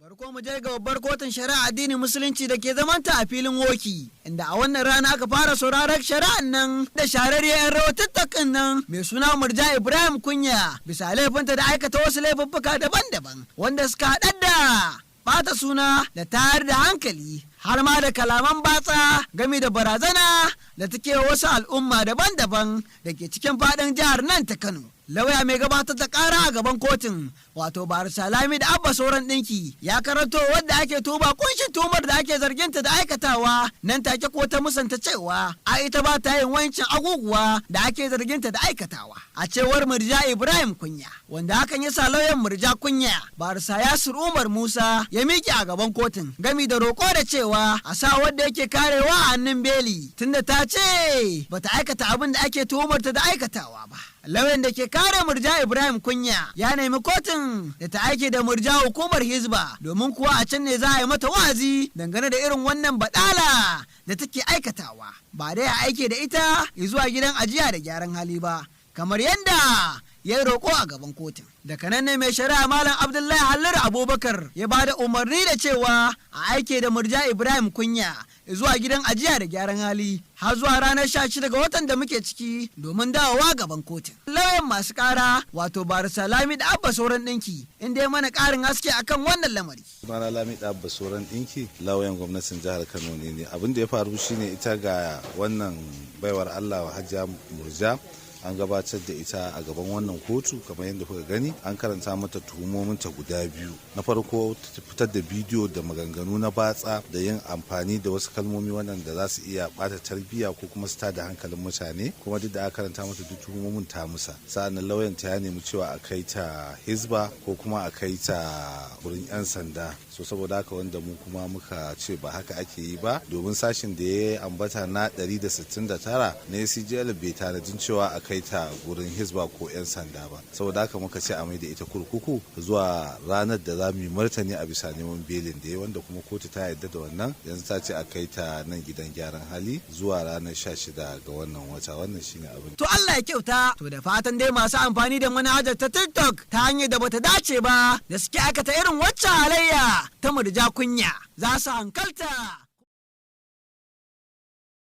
Bari ko mu je ga babbar kotun shari'a addinin Musulunci da ke zamanta a filin Woki, inda a wannan rana aka fara sauraron shari'an nan da shahararriyar 'yan rawar TikTok nan mai suna Murja Ibrahim Kunya, bisa laifinta da aikata wasu laifuffuka daban-daban wanda suka haɗar da bata suna da tayar da hankali, har ma da kalaman batsa game da barazana da take wasu al'umma daban-daban da ke cikin faɗin jihar nan ta Kano. Lauya mai gabatar da kara a gaban kotun, wato Barista Lami da Abba Sauran Ɗinki, ya karanto wadda ake tuba kunshin tumar da ake zarginta da aikatawa. Nan take ko ta musanta cewa a ita ba ta yin wancin aguguwa da ake zarginta da aikatawa, a cewar Murja Ibrahim Kunya, wanda hakan ya sa lauyan Murja Kunya, Barista Yasir Umar Musa, ya miƙe a gaban kotun gami da roƙo da cewa a sa wadda yake karewa a hannun beli, tunda ta ce bata aikata abin da ake tuhumarta da aikatawa ba. Lauyan da ke kare Murja Ibrahim Kunya ya nemi kotun da ta aike da Murja hukumar Hizba, domin kuwa a can ne za a yi mata wa'azi dangane da irin wannan badala da take aikatawa, ba dai a aike da ita zuwa gidan ajiya da gyaran hali ba, kamar yadda ya yi roƙo a gaban kotun. Daga nan ne mai shari'a Malam Abdullahi Halliru Abubakar ya ba da umarni da cewa a aike da Murja Ibrahim Kunya zuwa gidan ajiya da gyaran hali har zuwa ranar 16 ga watan da muke ciki domin dawowa gaban kotun. Lauyan masu kara, wato Barista Lami da Abba Sauran Ɗinki, inda ya mana ƙarin haske akan wannan lamari. Sunana Lami da Abba Sauran Ɗinki, lauyan gwamnatin jihar Kano ne. Abin da ya faru shine, ita ga wannan baiwar Allah, Hajiya Murja, an gabatar da ita a gaban wannan kotu. Kamar yadda kuka gani, an karanta mata tuhumominta guda biyu. Na farko, ta fitar da bidiyo da maganganu na batsa da yin amfani da wasu kalmomi waɗanda za su iya bata tarbiyya ko kuma su tada hankalin mutane. Kuma duk da aka karanta mata duk tuhumomin, ta musa. Sa'an nan lauyan ta ya nemi cewa a kai ta Hizba ko kuma a kai ta wurin 'yan sanda. So saboda haka, wanda mu kuma muka ce ba haka ake yi ba, domin sashin da ya ambata na 169 na ACJL bai tanadin cewa a kai ta gurin Hizba ko 'yan sanda ba. Saboda haka muka ce a mai da ita kurkuku zuwa ranar da za mu yi martani a bisa neman belin da ya, wanda kuma kotu ta yarda da wannan. Yanzu ta ce a kai ta nan gidan gyaran hali zuwa ranar 16 ga wannan wata. Wannan shine abin. To, Allah ya kyauta. To, da fatan dai masu amfani da manhajar ta TikTok ta hanyar da bata dace ba, da suke aikata irin wacce halayya ta Murja Kunya, za su hankalta.